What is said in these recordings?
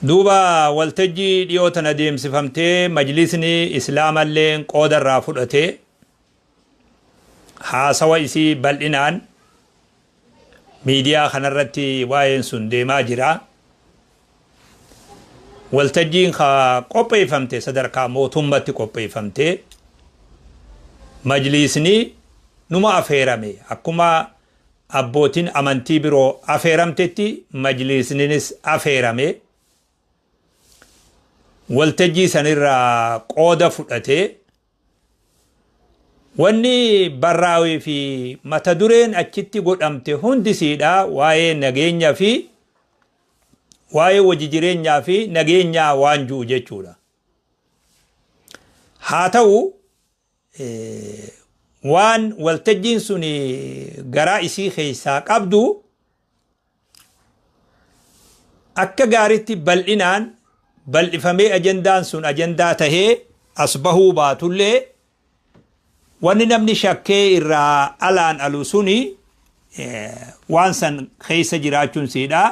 Duuba waltajjii dhiyoo tana deemsifamtee majlisni Islaamalleen qooda irraa fudhatee haasawa isii bal'inaan miidiyaa kanarratti waa'een sun deemaa jira. Waltajjiin ka qopheeffamte sadarkaa mootummatti qopheeffamte majlisni numa afeerame akkuma abbootiin amantii biroo afeeramtetti majliisninis afeerame waltajjii sanirraa qooda fudhatee wanni barraawee fi mata dureen achitti godhamte hundisiidha waa'ee nageenya fi waa'ee wajji jireenyaa fi nageenyaa waan ji'u jechuudha. Haa ta'u waan waltajjiin sun garaa isii keessaa qabdu akka gaaritti bal'inaan bal'ifamee ajandaan sun ajandaa tahee as bahuu baatullee wanni namni shakkee irraa alaan alu suni waan san keessa jiraachuun siidha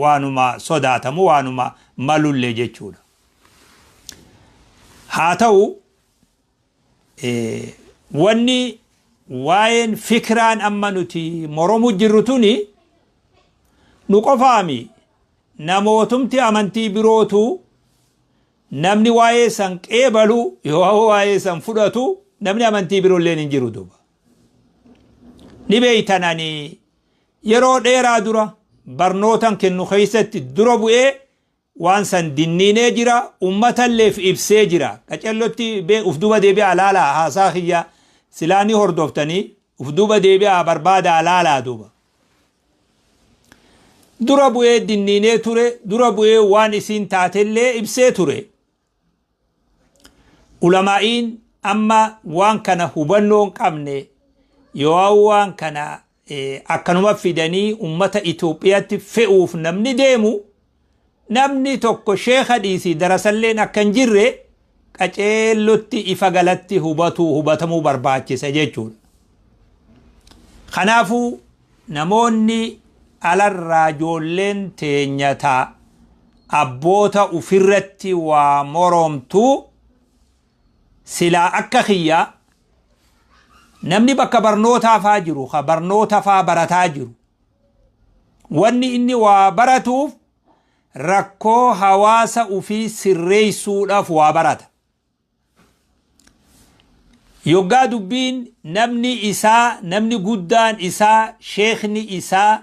waanuma sodaatamu waanuma malullee jechuudha. Haa ta'u wanni waa'een fikiraan amma nuti moromu jirru tuni nu qofaami namootumti amantii birootu namni waa'ee san qeebalu yoo waa'ee san fudhatu namni amantii biroolleen hin jiru duuba. Ni beeytan ani yeroo dheeraa dura barnootan kennu keessatti dura bu'ee waan san dinniinee jira ummatalleef ibsee jira qacellotti uf duuba deebi'aa laalaa haasaa kiyya silaa ni hordoftanii uf duuba deebi'aa barbaadaa laalaa duuba. Dura bu'ee dinniinee ture dura bu'ee waan isiin taatellee ibsee ture. Ulamaa'iin amma waan kana hubannoo hin qabne yoo waan kana akkanuma fidanii ummata Itoophiyaatti fe'uuf namni deemu namni tokko sheekha dhiisii darasalleen akka hin jirre qaceellotti ifa galatti hubatu hubatamuu barbaachisa jechuudha. Kanaafuu namoonni alarraa ijoolleen teenya ta abboota ufirratti waa moromtu silaa akka kiyya namni bakka barnootaa faa jiru ka barnoota faa barataa jiru wanni inni waa baratuuf rakkoo hawaasa ufii sirreessuudhaaf waa barata. Yoggaa dubbiin namni isaa namni guddaan isaa sheekni isaa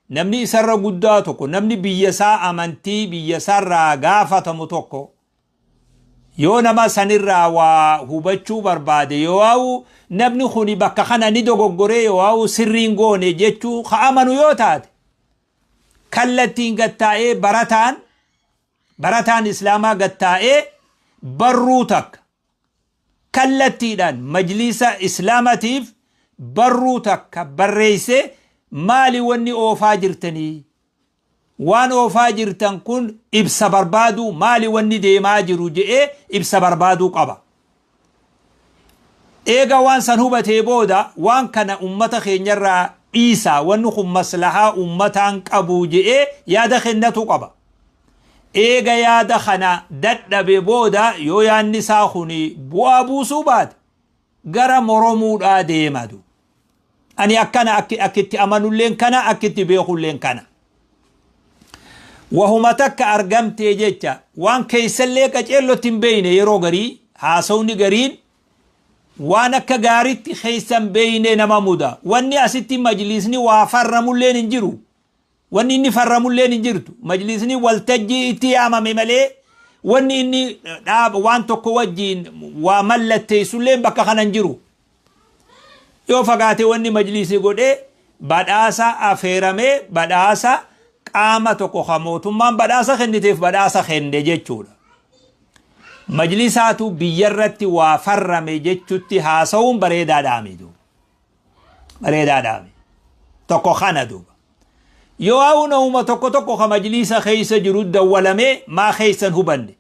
namni isarra guddaa tokko namni biyya isaa amantii biyya isaarraa gaafatamu tokko yoo nama sanirraa waa hubachuu barbaade yoo namni kuni bakka kana ni dogoggoree yoo sirriin goone jechuu ka amanu yoo taate kallattiin gattaa'ee barataan islaamaa gattaa'ee barruu takka kallattiidhaan majlisa islaamatiif barruu takka barreessee maali wanni oofaa jirtanii waan oofaa jirtan kun ibsa barbaaduu maali wanni deemaa jiru je'ee ibsa barbaaduu qaba. Eega waan san hubatee booda waan kana ummata keenyarraa dhiisaa wanni kun maslahaa ummataan qabu je'ee yaada kennatu qaba. Eega yaada kana dadhabe booda yoo yaadni isaa kun bu'aa buusuu baate gara moromuudhaa deemadu. Ani akkana akkitti amanulleen kana akkitti beekulleen kana. Wahuma takka argamtee jecha waan keessallee qaceellotti hin beeyne yeroo garii haasawni gariin waan akka gaaritti keessan beeyne nama muda. Wanni asitti majlisni waa farramulleen hin jiru. Wanni inni farramulleen hin jirtu. Majlisni waltajjii itti yaamame malee wanni inni dhaaba waan tokko wajjiin waa mallatteessulleen bakka kana hin jiru. Yoo fagaate wanni majlisni godhee badhaasa afeeramee badhaasa qaama tokko ka mootummaan badhaasa kenniteef badhaasa kenne jechuudha. Majlisaatu biyyarratti waa farrame jechutti haasa'uun bareedaadhaa miti. Bareedaadhaa miti. Tokko kana duuba. Yoo ha'u namuma tokko tokko ka majlisa keessa jiru dawwalamee maa keessan hubanne.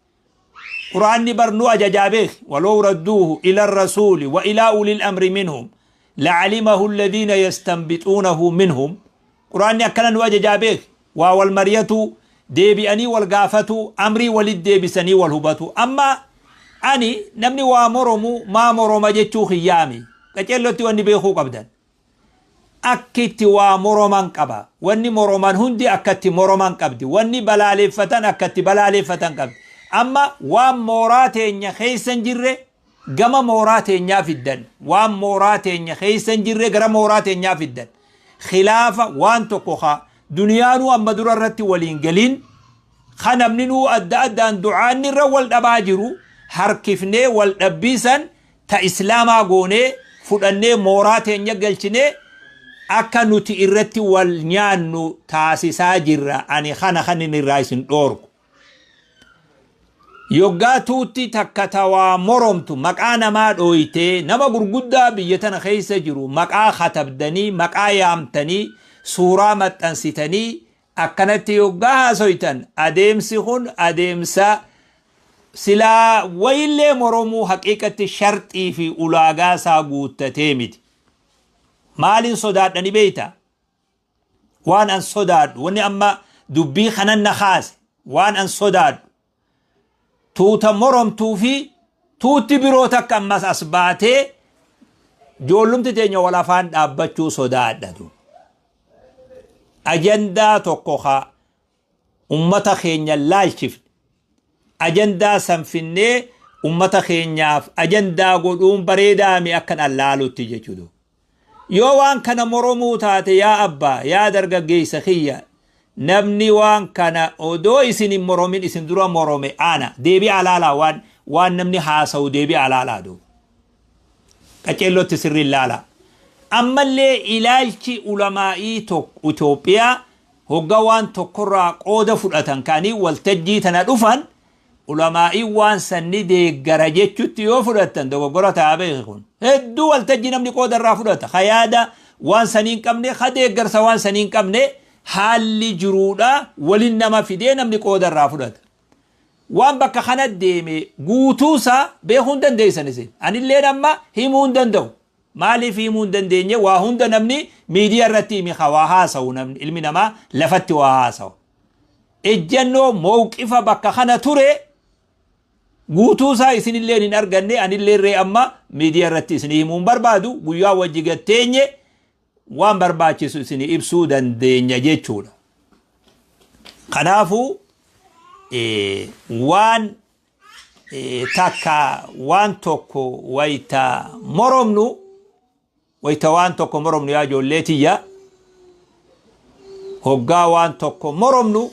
Quraanni bar nu ajajaa beeki. Walaw radduuhu ila rasuuli wa ilaa ulil amri minhum la'alimahu alladhiina yastanbixuunahu minhum. Quraanni akkana nu ajajaa beeki. Waa wal mari'atuu Deebi'anii wal gaafatu, amrii walit deebisanii wal hubatu. Amma ani namni waa moromu maa moroma jechuu kiyyaami. Qaceellotti wanni beekuu qabdan. Akki itti waa moroman qaba. Wanni moroman hundi akka itti moroman qabdi. Wanni balaaleeffatan akka itti balaaleeffatan qabdi. Amma waan mooraa teenya keessa hin jirre gama mooraa teenyaa fiddan. Waan mooraa teenya keessa hin jirre gara mooraa teenyaa fiddan. Khilaafa waan tokko ka duniyaanuu amma dura irratti waliin galiin, ka namninuu adda addaan du'aanni irra wal dhabaa jiru harkifnee, wal dhabbiisan ta islaamaa goonee fudhannee mooraa teenya galchinee akka nuti irratti wal nyaannu taasisaa jirra. Ani kana kanin irraa isin dhoorku. Yoggaa tuutti takka ta waa moromtu maqaa namaa dhooytee, nama gurguddaa biyya tana keessa jiru maqaa katabdanii, maqaa yaamtanii, suuraa maxxansitanii akkanatti yoggaa haasoytan, adeemsi kun adeemsa silaa wayillee moromuu haqiiqatti sharxii fi ulaagaa isaa guuttatee miti. Maalin sodaadhani beeyta? Waan an sodaadhu, wanni amma dubbii kanan na kaase, waan an sodaadhu, tuuta moromtuu fi tuutti biroo takka ammas as baatee joollumti teenya wal afaan dhaabbachuu sodaadhatu. Ajandaa tokko ka ummata keenya laalchifne, ajandaa san finnee ummata keenyaaf ajandaa godhuun bareedaami akkan an laalutti jechuudha. Yoo waan kana moromuu taate, yaa abbaa, yaa dargaggeessa kiyya, namni waan kana odoo isin hin moromin isin dura morome ana. Deebi'aa laalaa, waan namni haasa'u deebi'aa laalaa duuba. Qaceellootti sirriin laalaa. Ammallee ilaalchi ulamaa'ii tokko Itoophiyaa hogga waan tokkorraa qooda fudhatan ka'anii waltajjii tana dhufan, ulamaa'iin waan san ni deeggara jechutti yoo fudhattan dogoggora ta'a beeki kun. Hedduu waltajjii namni qooda irraa fudhata. Ka yaada waan sanii hin qabne, ka deeggarsa waan sanii hin qabne, haalli jiruudha walin nama fidee namni qooda irraa fudhata. Waan bakka kana deeme guutuusaa beekuu hin dandeessan isin. Anilleen amma himuu hin danda'u. Maaliif himuu hin dandeenye? Waa hunda namni miidiyaa irratti himi ka waa haasa'u, namni ilmi namaa lafatti waa haasa'u. Ejjannoo mowqifa bakka kana ture guutuusaa isinilleen hin arganne, anillee ree amma miidiyaa irratti isinii himuu hin barbaadu. Guyyaa wajji gatteenye waan barbaachisu isinii ibsuu dandeenya jechuudha. Kanaafuu waan takka waan tokko wayita moromnu, wayita waan tokko moromnu, yaa ijoollee tiyya, hoggaa waan tokko moromnu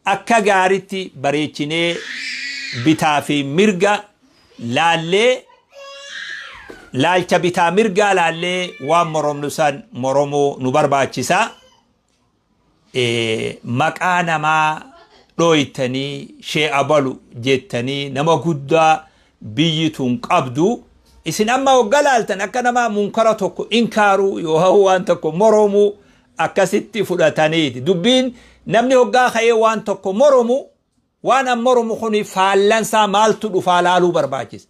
akka gaaritti bareechinee bitaa fi mirga laallee, laalcha bitaa mirgaa laallee waan moromnu san moromuu nu barbaachisa. Maqaa namaa dhooytanii shee abalu jettanii, nama guddaa biyyi tun qabdu, isin amma hogga laaltan akka nama munkara tokko inkaaruu yoo waan tokko moromuu akkasitti fudhataniiti. Dubbiin namni hoggaa ka'ee waan tokko moromu, waan an moromu kun faallansaa maaltu dhufaa laaluu barbaachisa.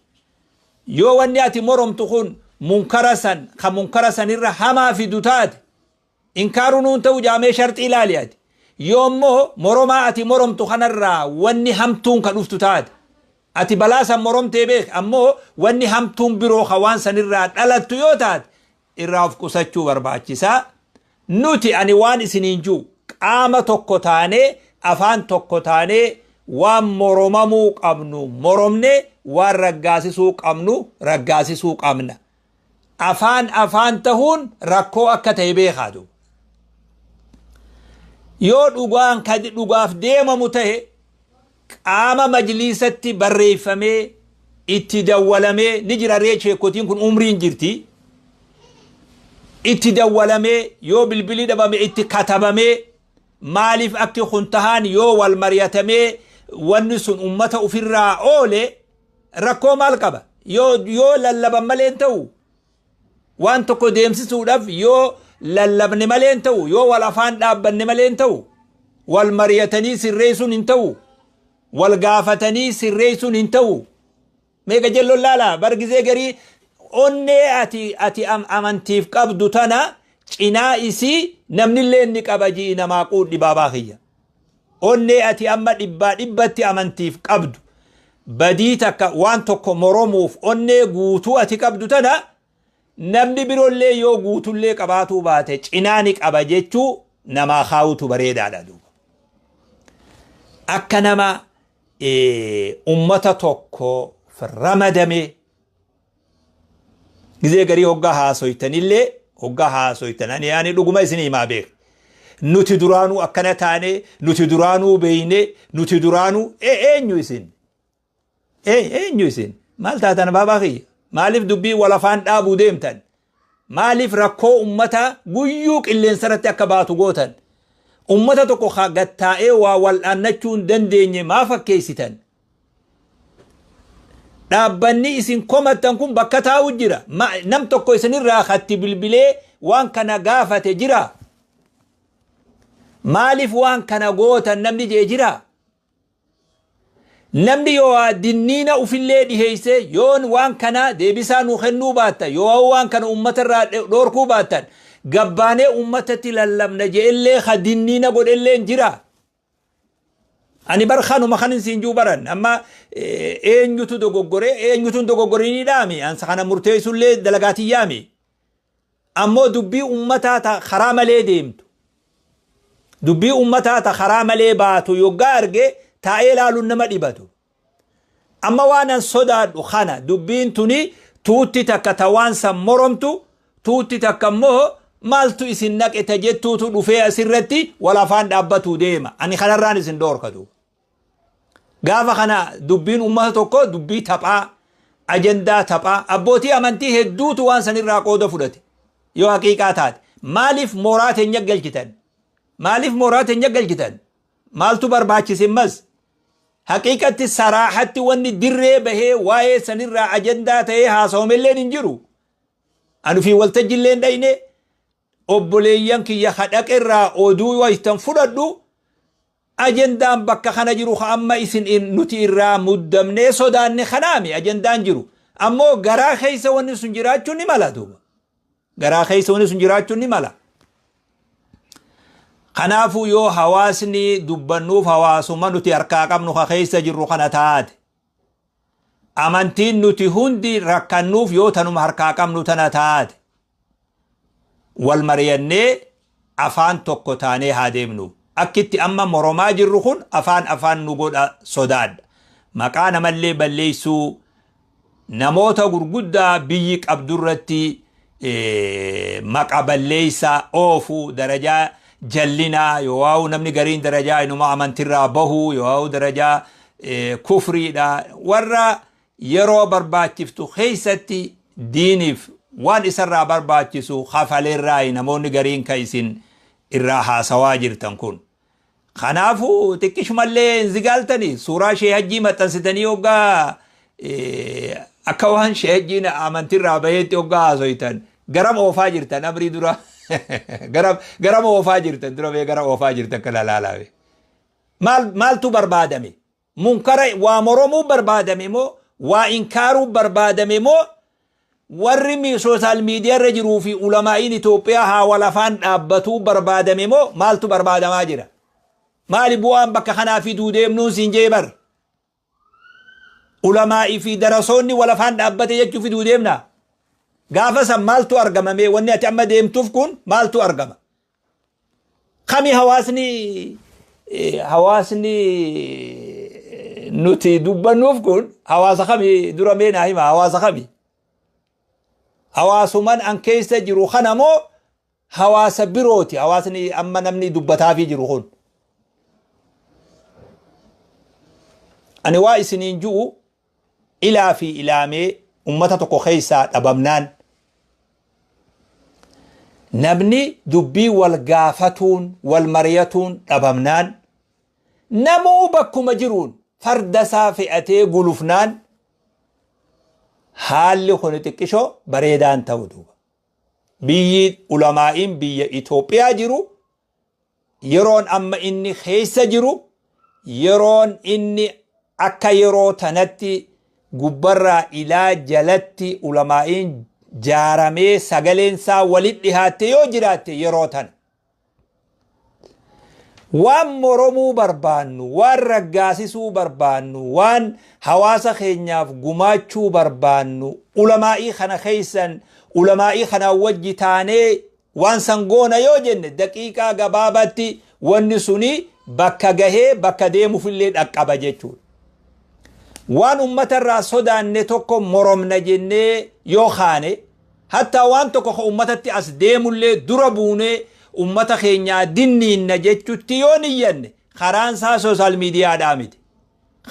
Yoo wanni ati moromtu kun munkara san ka munkara sanirra hamaa fidu taate, inkaaruu nuun ta'u jaamee sharxii ilaali ati. Yoo immoo moromaa ati moromtu kanarraa wanni hamtuun ka dhuftu taate, ati balaa san moromtee beek, ammoo wanni hamtuun biroo ka waan sanirraa dhalattu yoo taate, irraa of qusachuu barbaachisaa. Nuti ani waan isiniin jiru, qaama tokko taanee, afaan tokko taanee, waan moromamuu qabnu moromne, waan raggaasisuu qabnu raggaasisuu qabna. Afaan afaan tahuun rakkoo akka ta'e beekaa duuba. Yoo dhugaan ka dhugaaf deemamu ta'e, qaama majliisatti barreeffamee itti dawwalamee ni jira ree, sheekotiin kun umriin jirti. Itti dawwalamee, yoo bilbilii dhabame itti katabamee, maaliif akki kun tahaan yoo wal mari'atamee wanni sun ummata ofirraa oole, rakkoo maal qaba? Yoo lallaban malee hin ta'u. Waan tokko deemsisuudhaaf yoo lallabne malee hin ta'u, yoo wal afaan dhaabbanne malee hin ta'u, wal mari'atanii sirreessuun hin ta'u, wal gaafatanii sirreessuun hin ta'u. Meeqa jelloon laala bar gizee garii onnee ati amantiif qabdu tana cinaa isii namnillee inni qaba ji'i namaa quudhi baabaa kiyya. Onnee ati amma dhibbaa dhibbatti amantiif qabdu, badii takka waan tokko moromuuf onnee guutuu ati qabdu tana, namni biroollee yoo guutullee qabaatuu baate cinaa ni qaba jechuu namaa kaawutu bareedaadha duuba. Akka nama ummata tokko ramadame, gizee garii hoggaa haasoytanillee, hoggaa haasoytan, ani dhuguma isin himaa beek, nuti duraanuu akkana taane, nuti duraanuu beeyne, nuti duraanuu eenyu isin? Eenyu isin? Maal taatan, baabaa kiyya? Maaliif dubbii walafaan dhaabuu deemtan? Maaliif rakkoo ummata guyyuu qilleensarratti akka baatu gootan? Ummata tokko gattaa'ee waa wal'aannachuu hin dandeenye maa fakkeessitan? Dhaabbanni isin komattan kun bakka taa'u jira. Nam tokko isinirraa katti bilbilee waan kana gaafate jira? Maaliif waan kana gootan namni jee jira? Namni yoo dinniina ufillee dhiheeyse, yoon waan kana deebisaa nu kennuu baattan, yoo waan kana ummata irraa dhoorkuu baattan, gabbaanee ummatatti lallabna je'ellee ka dinniina godhellee jira. Ani bar kanuma kan siin juu baran amma eenyutu dogoggoree, eenyutu hin dogoggorinii dhaami, ansa kana murteessullee dalagaatiyyaami. Ammoo dubbii ummataa ta karaa malee deemtu, dubbii ummataa ta karaa malee baatu yoggaa arge taa'ee ilaaluun nama dhibatu. Amma waan an sodaadhu kana, dubbiin tuni tuutti takka ta waan san moromtu, tuutti takka immoo maaltu isin naqe ta jettuutu dhufee asirratti wal afaan dhaabbatuu deema. Ani kanarraan isin dhoorkatu. Gaafa kana dubbiin ummata tokko dubbii taphaa, ajandaa taphaa, abbootii amantii hedduutu waan sanirraa qooda fudhate. Yoo haqiiqaa taate, maaliif mooraa teenya galchitan? Maaliif mooraa teenya galchitan? Maaltu barbaachise mas? Haqiiqatti saraaxatti wanni dirree bahee waa'ee sanirraa ajandaa ta'ee haasawamelleen hin jiru. Ani fi waltajjiillee hin dhayne, obboleeyyan kiyya kadhaqerraa oduu waytan fudhadhu, ajendaan bakka kana jiru ka amma isin nuti irraa muddamnee sodaanne kanaami ajendaan jiru. Ammoo garaa keessa wanni sun jiraachuun ni mala duuba. Garaa keessa wanni sun jiraachuun ni mala. Kanaafuu yoo hawaasni dubbannuuf hawaasuma nuti harkaa qabnu ka keessa jirru kana taate, amantiin nuti hundi rakkannuuf yoo tanuma harkaa qabnu tana taate, wal mari'annee afaan tokko taanee haa deemnu. Akkitti amma moromaa jirru kun afaan afaan nu godha sodaadha. Maqaa namallee balleessuu, namoota gurguddaa biyyi qabdurratti maqa balleessaa oofuu, darajaa jallinaa yoo namni gariin darajaa inuma amantirraa bahuu yoo darajaa kufriidha, warra yeroo barbaachiftu keessatti diiniif waan isarraa barbaachisu kafaleerraa namoonni gariin ka isin irraa haasawaa jirtan kun. Kanaafuu xiqqishumallee hin zigaaltanii suuraa shee hajjii maxxansitanii hoggaa akka waan shee hajjiin amantirraa baheetti hoggaa haasoytan, garam oofaa jirtan amrii dura? Garam oofaa jirtan dura bee? Gara oofaa jirtan kana laalaabe. Maal maaltu barbaadame? Munkara waa moromuu barbaadame moo, waa inkaaruu barbaadame moo, warri social media irra jiruu fi ulamaa'iin Itoophiyaa haa wal afaan dhaabbatuu barbaadame moo, maaltu barbaadamaa jira? Maali bu'aan bakka kanaa fiduu deemnuun siin jee bar? Ulamaa'ii fi darasoonni wal afaan dhaabbate jechuu fiduu deemna? Gaafa san maaltu argamame? Wanni ati amma deemtuuf kun maaltu argama? Kami hawaasni nuti dubbannuuf kun hawaasa kami dura mee naa hima? Hawaasa kami? Hawaasuman an keessa jiru kana moo hawaasa birooti hawaasni amma namni dubbataafii jiru kun? Ani waa isiniin ju'u, ilaa fi ilaamee ummata tokko keessaa dhabamnaan, namni dubbii wal gaafatuun wal mariyatuun dhabamnaan, namuu bakkuma jiruun farda isaa fe'atee gulufnaan, haalli kun xiqqishoo bareedaan ta'u duuba. Biyyi ulamaa'iin biyya Itoophiyaa jiru, yeroon amma inni keessa jiru, yeroon inni akka yeroo tanatti gubbarraa ilaa jalatti ulamaa'iin jaaramee sagaleen isaa walit dhihaatte yoo jiraatte yeroo tana. Waan moromuu barbaannu, waan raggaasisuu barbaannu, waan hawaasa keenyaaf gumaachuu barbaannu, ulamaa'ii kana keessan ulamaa'ii kanaan wajji taanee waan san goona yoo jenne, daqiiqaa gabaabatti wanni suni bakka gahee bakka deemufillee dhaqqaba jechuudha. Waan ummata irraa sodaanne tokko moromna jennee yoo kaane, hattaa waan tokko ka ummatatti as deemullee dura buunee ummata keenyaa dinniinna jechutti yoo niyyanne, karaan isaa social miidiyaadhaa miti.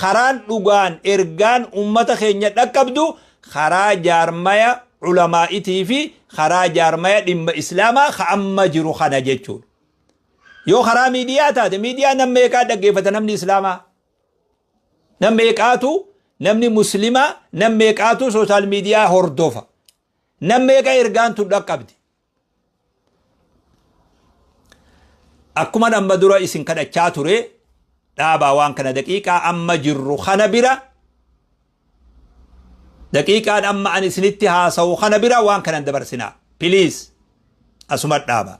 Karaan dhugaan ergaan ummata keenya dhaqqabdu karaa jaarmaya ulamaa'itii fi karaa jaarmaya dhimma islaamaa ka amma jiru kana jechuudha. Yoo karaa miidiyaa taate, miidiyaa nam meeqaa dhaggeeffata namni islaamaa? Nam meeqaatu, namni muslimaa nam meeqaatu social media hordofa? Nam meeqa ergaan tun dhaqqabdi? Akkuma amma dura isin kadhachaa ture, dhaabaa waan kana. Daqiiqaa amma jirru kana bira, daqiiqaan amma ani isinitti haasa'u kana bira waan kanan dabarsinaa, please, asuma dhaaba.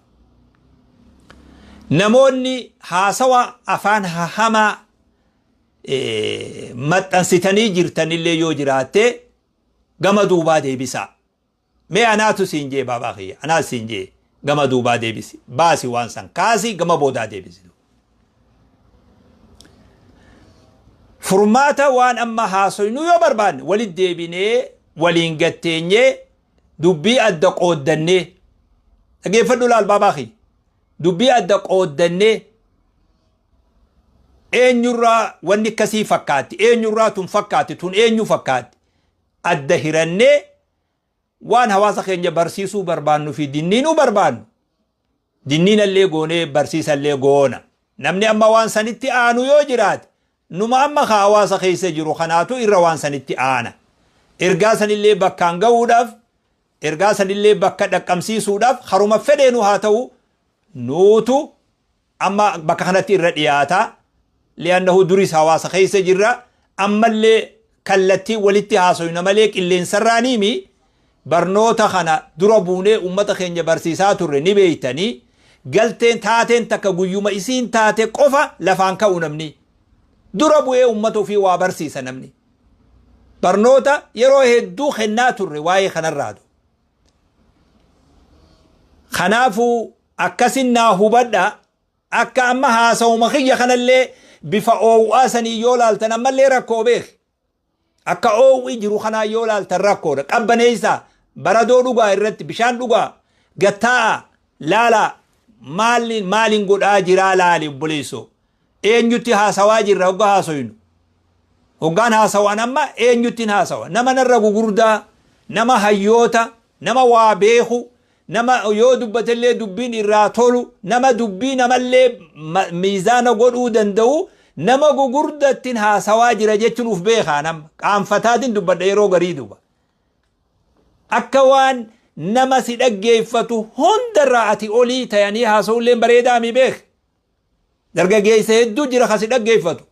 Namoonni haasawa afaan hamaa maxxansitanii jirtanillee yoo jiraatte, gama duubaa deebisaa. Mee anaatu siin jee, baabaa kiyya, anaatu siin jee, gama duubaa deebisi, baasi, waan san kaasi, gama boodaa deebisi. Furmaata waan amma haasoynu yoo barbaanne, walit deebinee waliin gatteenyee dubbii adda qooddannee, dhageeffadhu laal baabaa kiyya, dubbii adda qooddannee, eenyurraa wanni akkasii fakkaatti, eenyurraa tun fakkaatti, tun eenyu fakkaatti, adda hirannee waan hawaasa keenya barsiisuu barbaannu fi dinniinuu barbaannu dinniinallee goonee barsiisallee goona. Namni amma waan sanitti aanu yoo jiraate, numa amma ka hawaasa keessa jiru kanaatu irra waan sanitti aana. Ergaa sanillee bakkaan ga'uudhaaf, ergaa sanillee bakka dhaqqamsiisuudhaaf, haruma fedheenu haa ta'u, nuutu amma bakka kanatti irra dhiyaata. Li'annahu duris hawaasa keessa jirra, ammallee kallattii walitti haasoyna malee qilleensarraaniimi. Barnoota kana dura buunee ummata keenya barsiisaa turre ni beeytanii. Galteen taateen takka guyyuma isiin taate qofa lafaan ka'u, namni dura bu'ee ummata ofii waa barsiisa. Namni barnoota yeroo hedduu kennaa turre waa'ee kanarraatu. Kanaafuu akkasin naa hubadha. Akka amma haasawuma kiyya kanallee bifa oowwaa sanii yoo laaltan, ammallee rakkoo beek. Akka oowwi jiru kanaa yoo laaltan rakkoodha. Qabbaneessaa, baradoo dhugaa, irratti bishaan dhugaa, gattaa'a laalaa. Maali maaliin godhaa jiraa laali obboleessoo. Eenyutti haasawaa jirra hoggaa haasoynu? Hoggaan haasawaan amma eenyuttiin haasawa? Nama narra gugurdaa, nama hayyoota, nama waa beeku, nama yoo dubbatellee dubbiin irraa tolu, nama dubbii namallee miizaana godhuu danda'u, nama gugurdattiin haasawaa jira jechuun uf beekaa. Nama qaanfataatiin dubbadha yeroo garii duba. Akka waan nama si dhaggeeffatu hundarraa ati olii tayanii haasa'ullee bareedaa mi beek. Dargaggeessa hedduu jira ka si dhaggeeffatu,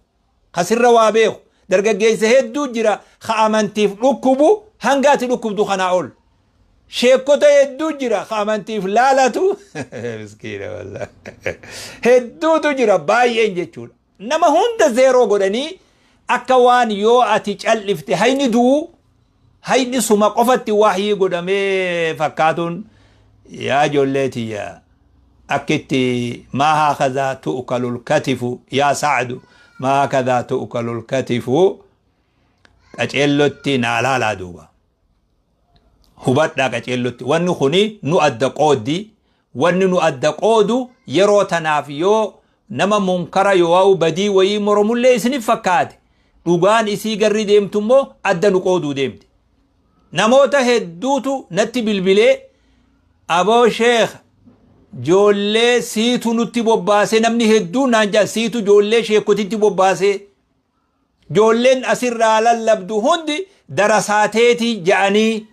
ka sirra waa beeku. Dargaggeessa hedduu jira ka amantiif dhukkubu hanga ati dhukkubdu kanaa ol. Sheekota hedduu jira ka amantiif laalatu. Miskiina wallah. Hedduutu jira, baay'een jechuudha. Nama hunda zero godhanii akka waan yoo ati callifte hayni du'u, hayni suma qofatti wahyii godhamee fakkaatuun, yaa ijoollee tiyya, akkitti maa haakadhaa tu'kalul katifu, yaa Sa'adu, maa haakadhaa tu'kalul katifu, qaceellotti naa laalaa duuba. Hubadhaa qaceellotti, wanni kuni nu adda qooddi. Wanni nu adda qoodu yeroo tanaaf yoo nama munkara yoo badii wayii moromullee isinif fakkaate, dhugaan isii garri deemtu immoo adda nu qooduu deemti. Namoota hedduutu natti bilbilee, "Aboo sheekh, joollee siitu nutti bobbaasee," namni hedduu naan jedhan, "Siitu joollee sheekotitti bobbaasee, joolleen asirraa lallabdu hundi darasaateetii," ja'anii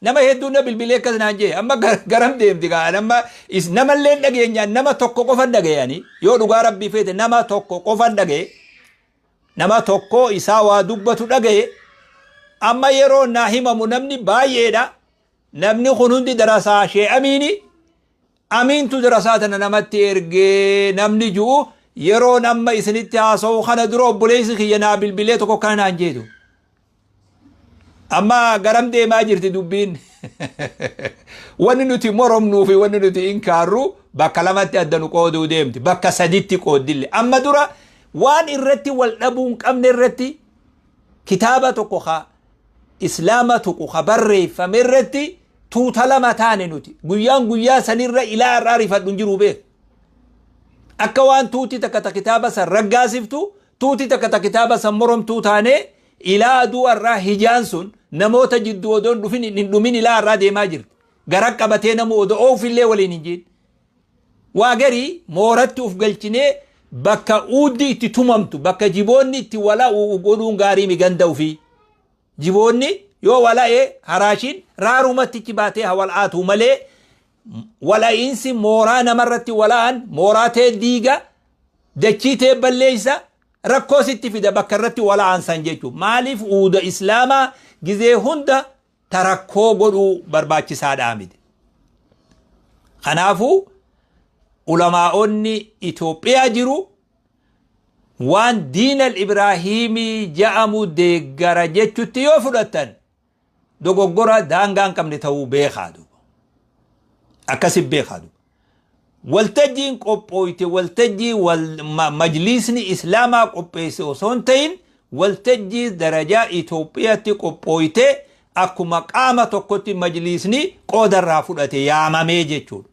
nama hedduu na bilbilee akkas naan jee. Amma garam deemti gaa? Nama namallee dhageenyaan nama tokko qofan dhagayani. Yoo dhugaa rabbii feete, nama tokko qofan dhagaye, nama tokko isaa waa dubbatu dhagaye. Amma yeroo naa himamu namni baay'eedha. Namni kun hundi darasaa shee Amiini, Amiintu darasaa tana namatti ergee namni ju'u. Yeroon amma isinitti haasa'u kana dura obboleessi kiyya naa bilbilee tokko kana naan jeetu. Amma garam deemaa jirti dubbiin? Wanni nuti moromnuu fi wanni nuti inkaarru bakka lamatti adda nu qooduu deemti. Bakka saditti qooddille. Amma dura waan irratti wal dhabuu hin qabne irratti, kitaaba tokko ka islaama tuqu ka barreeffame irratti tuuta lama taane nuti. Guyyaan guyyaa sanirra ilaa irraa rifadhu hin jiru beeku. Akka waan tuuti takka ta kitaaba san raggaasiftu, tuuti takka ta kitaaba san moromtuu taanee ilaa aduu irraa hijaan sun namoota jidduu odoo hin dhufin hin dhumin ilaa irraa deemaa jirti. Gara qabatee namu odoo oofillee waliin hin jiin. Waa garii mooratti uf galchinee bakka uuddi itti tumamtu, bakka jiboonni itti wala'u godhuun gaarii mi ganda ofii. Jiboonni yoo wala'e haraashiin raarumatti ichi baatee hawal'aatu malee, wala'iinsi mooraa namarratti wala'an mooraa tee diiga, dachii tee balleessa, rakkoo sitti fida bakka irratti wala'an san jechuudha. Maaliif uuda islaamaa gizee hunda ta rakkoo godhuu barbaachisaadhaa miti? Kanaafuu ulamaa'onni Itoophiyaa jiru waan diinal Ibraahiimii ja'amu deeggara jechutti yoo fudhattan dogoggora daangaa hin qabne ta'uu beekaa duuba. Akkasi beekaa duuba. Waltajjiin qophooyte waltajjii majliisni islaamaa qopheesse osoo hin ta'in, waltajjii darajaa Itoophiyaatti qophooyte akkuma qaama tokkotti majliisni qoodarraa fudhate yaamamee jechuudha.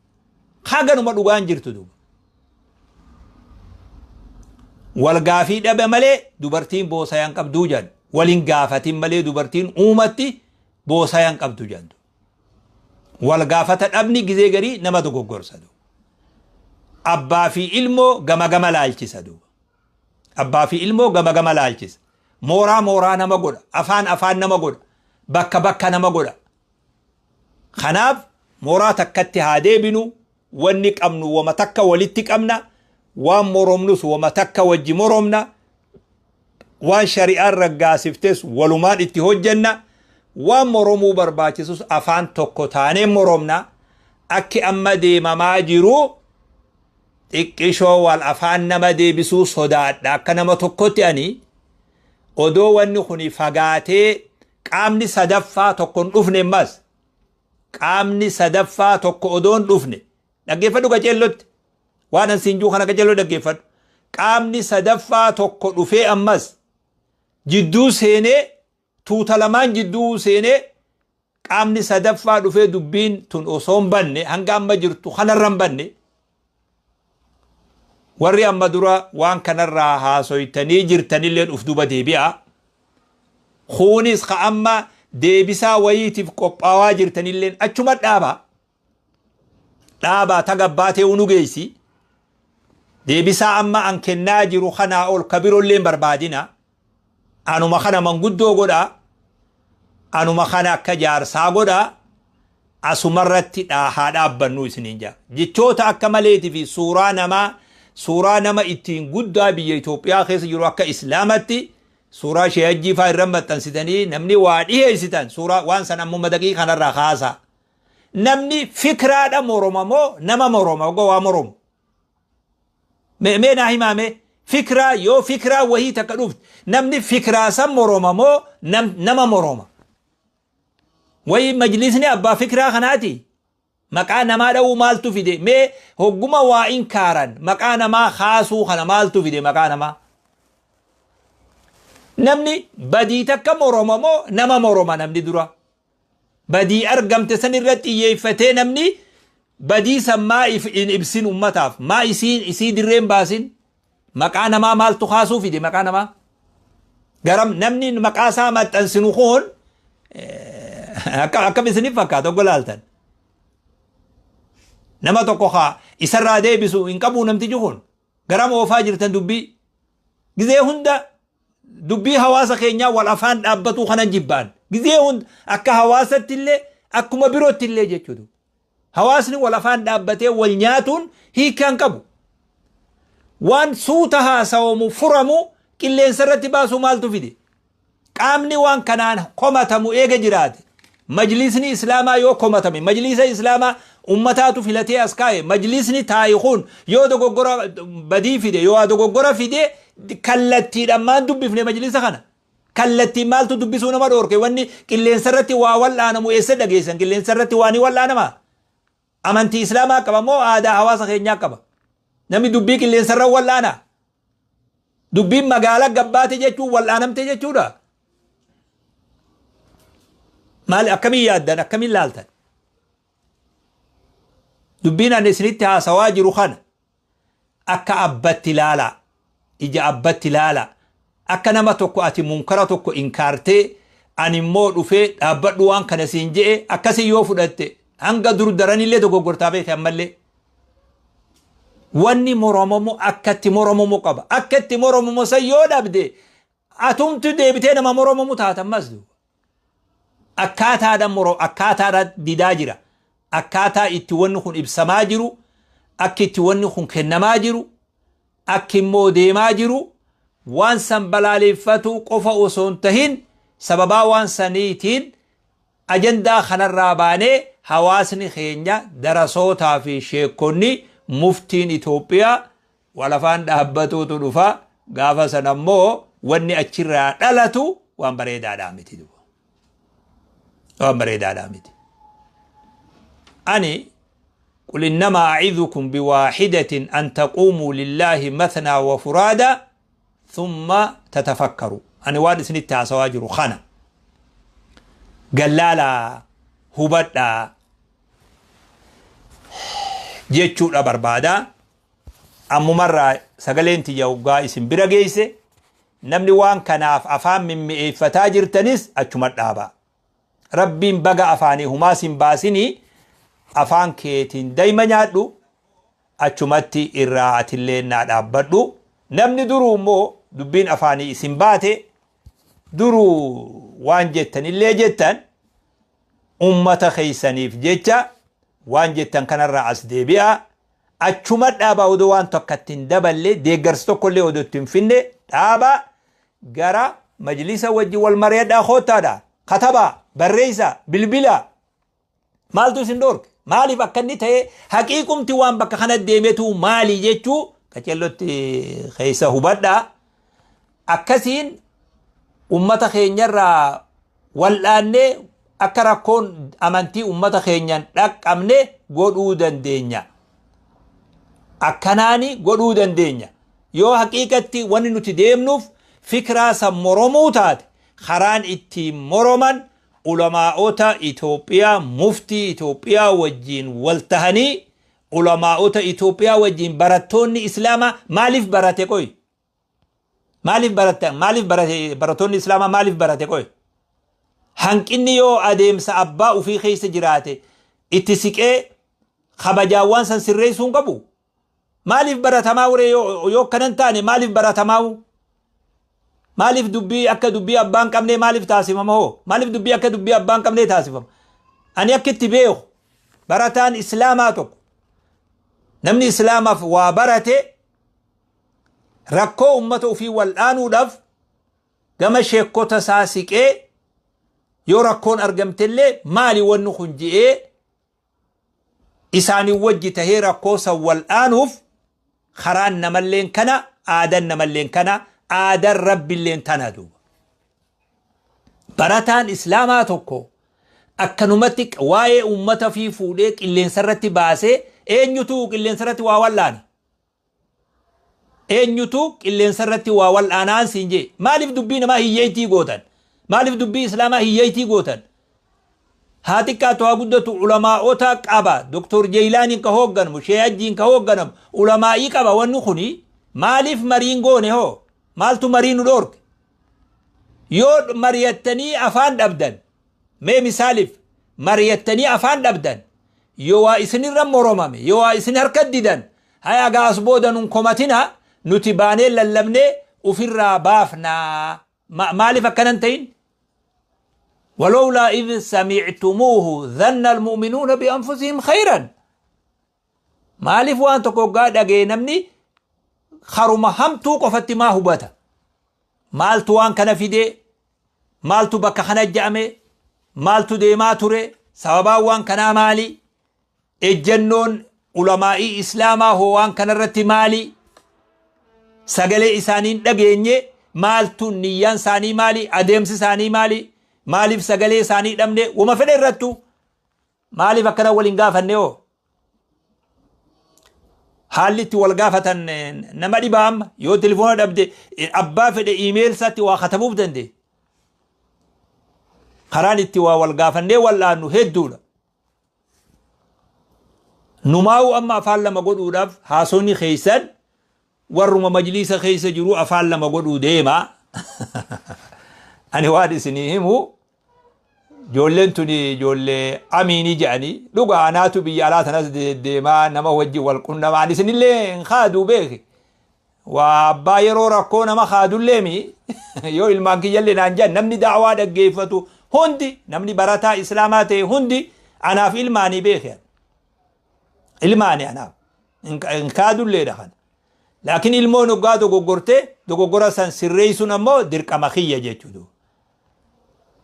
Haganuma dhugaan jirtu duuba. Wal gaafii dhabe malee dubartiin boosayan qabduu jedhan. Walin gaafatin malee dubartiin uumatti boosayan qabdu jedhan. Wal gaafata dhabni gizee garii nama dogoggorsa duuba. Abbaa fi ilmoo gama gama laalchisa duuba. Abbaa fi ilmoo gama gama laalchisa. Mooraa mooraa nama godha. Afaan afaan nama godha. Bakka bakka nama godha. Kanaaf mooraa takkatti haa deebinu. Wanni qabnu wama takka walitti qabna. Waan moromnus wama takka wajji moromna. Waan shari'aan raggaasiftes walumaan itti hojjenna. Waan moromuu barbaachisus afaan tokko taanee moromna. Akki amma deemamaa jiru xiqqishoo wal afaan nama deebisuu sodaadha. Akka nama tokkotti ani odoo wanni kun fagaatee qaamni sadaffaa tokko hin dhufne, ammas qaamni sadaffaa tokko odoo hin dhufne, dhaggeeffadhu qaceellotti, waan an siin juu kana qaceelloo dhaggeeffadhu, qaamni sadaffaa tokko dhufee ammas jidduu seenee, tuuta lamaan jidduu seenee, qaamni sadaffaa dhufee dubbiin tun osoo hin banne, hanga amma jirtu kanarra hin banne, warri amma dura waan kanarraa haasoytanii jirtanillee uf duba deebi'a. Kunis ka amma deebisaa wayiitiif qophaawaa jirtanilleen achuma dhaabaa. Dhaabaa tagabbaatee unu geessi. Deebisaa amma an kennaa jiru kanaa ol ka biroollee hin barbaadina. Anuma kana manguddoo godhaa. Anuma kana akka jaarsaa godhaa. Asumarratti haa dhaabbannu isiniin jaa. Jechoota akka maleetii fi suuraa namaa, suuraa nama ittiin guddaa biyya Itoophiyaa keessa jiru, akka islaamatti suuraa sheehajjii faa irra maxxansitanii namni waa dhiheessitan, suuraa waan san ammuma daqii kanarraa kaasaa. Namni fikraadha moroma moo nama moroma ogoo waa moromu? Mee naa himaa, mee fikraa yoo fikraa wahii takka dhufte namni fikraa san moroma moo nama moroma? Wayi majlisni abbaa fikraa kanaati. Maqaa namaa dha'uu maaltu fide? Mee hogguma waa inkaaran maqaa namaa kaasuu kana maaltu fide maqaa namaa? Namni badii takka moroma moo nama moroma namni dura? Badii argamte san irratti xiyyeeffatee namni badii san maa hin ibsin ummataaf? Maa isiin isii dirreen baasin? Maqaa namaa maaltu kaasuu fide maqaa namaa? Garam namni maqaa isaa maxxansinu kun akkam isiniif fakkaata oggo laaltan? Nama tokko haa isarraa deebisu hin qabu namtichi kun. Garam oofaa jirtan dubbii? Gizee hunda dubbii hawaasa keenyaa wal afaan dhaabbatuu kanan jibbaan. Gizee hunda akka hawaasatti illee akkuma birootti illee jechuudha. Hawaasni wal afaan dhaabbatee wal nyaatuun hiikaa hin qabu. Waan suuta haasawamu furamu qilleensa irratti baasuu maaltu fide? Qaamni waan kanaan komatamu eega jiraate, majlisni islaamaa yoo komatame, majlisa islaamaa Ummataatu filatee as kaa'e. Majlisni taa'i kun yoo dogoggora badii fide, yoo dogoggora fide, kallattiidhaan maan dubbifne majlisa kana? Kallattiin maaltu dubbisuu nama dhoorke? Wanni qilleensa irratti waa wal'aanamu eessa dhageessan? Qilleensa irratti waa ni wal'aanama? Amantii Islaamaa qaba moo aadaa hawaasa keenyaa qaba? Namni dubbii qilleensa irra wal'aana? Dubbiin magaalaa gabbaate jechuun wal'aanamte jechuudha. Maali, akkamiin yaaddan, akkamiin laaltan? Dubbiin ani isinitti haasawaa jiru kana akka abbatti ilaalaa, ija abbatti ilaalaa. Akka nama tokko ati munkara tokko inkaartee, ani immoo dhufee dhaabbadhu waan kana siin je'e, akkasii yoo fudhatte hanga dur daranillee dogoggortaa beeke. Ammallee wanni moromamu akka itti moromamu qaba. Akka itti moromamu san yoo dhabde, atumtu deebitee nama moromamu taata. Ammas duuba akkaataadhaan moro, akkaataadhaan didaa jira. Akkaataa itti wanni kun ibsamaa jiru, akki itti wanni kun kennamaa jiru, akki immoo deemaa jiru, waan san balaaleffatu qofa osoo hin tahin, sababaa waan saniitiin ajandaa kanarraa baanee hawaasni keenya, darasootaa fi sheekonni, muftiin Itoophiyaa walafaan dhaabbatuutu dhufa. Gaafa sana immoo wanni achirraa dhalatu waan bareedaadhaa miti duuba. Waan bareedaadhaa miti. Ani قل إنما أعظكم بواحدة أن تقوموا لله مثنى وفرادا ثم تتفكروا. Ani waan isinitti haasawaa jiru kana gallaalaa hubadhaa jechuudha barbaada. Ammumarraa sagaleen tiyya hoggaa isin bira geesse, namni waan kanaaf afaan mimmi'eeffataa jirtanis achuma dhaabaa. Rabbiin baga afaanii humaas hin baasinii, afaan keetiin dayma nyaadhu, achumatti irraa atillee naa dhaabbadhu. Namni duruu immoo dubbiin afaanii isin baate, duruu waan jettanillee jettan, ummata keeysaniif jecha waan jettan kanarraa as deebi'a. Achuma dhaabaa, odoo waan tokko itti hin daballe, deeggarsa tokkollee odoo itti hin finne dhaabaa, gara majlisa wajji wal mari'adhaa koottaadha. Katabaa, barreessaa, bilbilaa. Maaltu isin dhoorke? Maaliif akka inni ta'e, haqiiqumti waan bakka kana deemetu maali jechuu qacellotti keessa hubadhaa. Akkasiin ummata keenyarraa wal'aannee akka rakkoon amantii ummata keenyan dhaqqabne godhuu dandeenya. Akkanaani godhuu dandeenya. Yoo haqiiqatti wanni nuti deemnuuf fikraa san moromuu taate, karaan ittiin moroman ulamaa'ota Itoophiyaa, muftii Itoophiyaa wajjiin wal tahanii, ulamaa'ota Itoophiyaa wajjiin. Barattoonni Islaamaa maaliif barate qoy? Maaliif barate? Maaliif barate? Barattoonni Islaamaa maaliif barate qoy? Hanqinni yoo adeemsa abbaa ofii keessa jiraate, itti siqee kabajaawwan san sirreessuu hin qabu. Maaliif baratamaa waree? Yoo akkanan taane maaliif baratamaa? Maaliif dubbii akka dubbii abbaan qabnee maaliif taasifama hoo? Maaliif dubbii akka dubbii abbaan qabnee taasifama? Ani akka itti beeku, barataan Islaamaa tokko, namni Islaamaaf waa barate, rakkoo ummata ofii wal'aanuudhaaf gama sheekota isaa siqee, yoo rakkoon argamtellee maali wanni kun je'ee isaanin wajji tahee rakkoo san wal'aanuuf karaan namalleen kana, aadan namalleen kana, aadan Rabbilleen tana duuba. Barataan Islaamaa tokko akkanumatti waa'ee ummata fi fuudhee qilleensa irratti baasee, eenyutu qilleensa irratti waa wal'aana? Eenyutu qilleensa irratti waa wal'aanaan siin jee? Maaliif dubbii namaa hiyyeeytii gootan? Maaliif dubbii Islaamaa hiyyeeytii gootan? Haa xiqqaatu haa guddatu, ulamaa'ota qaba. Doktor Jeeylaaniin ka hoogganamu, Shee Hajjiin ka hoogganamu, ulamaa'ii qaba wanni kuni. Maaliif mariin goone hoo? Maaltu marii nu dhoorke? Yoo mari'attanii afaan dhabdan, mee misaaliif mari'attanii afaan dhabdan, yoo waa isinirra moromame, yoo waa isin harka didan, haya gaas booda nun komatina, nuti baanee lallabnee ufirraa baafnaa. Maaliif akkanan ta'in? ولولا إذ سمعتموه ظن المؤمنون بأنفسهم خيرا. Maaliif waan tokko hoggaa dhagee namni haruma hamtuu qofatti maa hubata? Maaltu waan kana fidee? Maaltu bakka kana je'ame? Maaltu deemaa ture? Sababaan waan kanaa maali? Ejjannoon ulamaa'ii Islaamaa hoo waan kanarratti maali? Sagalee isaanii hin dhageenye maaltu niyyaan isaanii maali? Adeemsi isaanii maali? Maaliif sagalee isaanii dhabne? Wama fedhe irrattu maaliif akkana wal hin gaafanne hoo? Haalli itti wal gaafatan nama dhiba amma yoo telefoona dhabde abbaa fedhe iimeelsaatti isaatti waa katabuuf danda'e. Karaan itti waa wal gaafannee wal'aannu hedduudha. Numaa'uu amma afaan lama godhuudhaaf haasonni keessan warruma majliisa keessa jiru afaan lama godhuu deema. Ani waan isinii himu ijoolleen tuni ijoollee amiinii jedhanii dhugaa anaatu biyya alaa tanas deemaa nama wajjin wal qunnamaa ani isinillee hin kaaduu beeki. Waa abbaa yeroo rakkoo nama kaadullee mi yoo ilmaan kiyyallee naan jedhan namni da'waa dhaggeeffatu hundi namni barataa islaamaa ta'e hundi anaaf ilmaanii beeke. Ilmaani anaaf hin kaadulleedha kana. Laakiin ilmoon hoggaa dogoggorte dogoggora san sirreessuun ammoo dirqama kiyya jechuudha.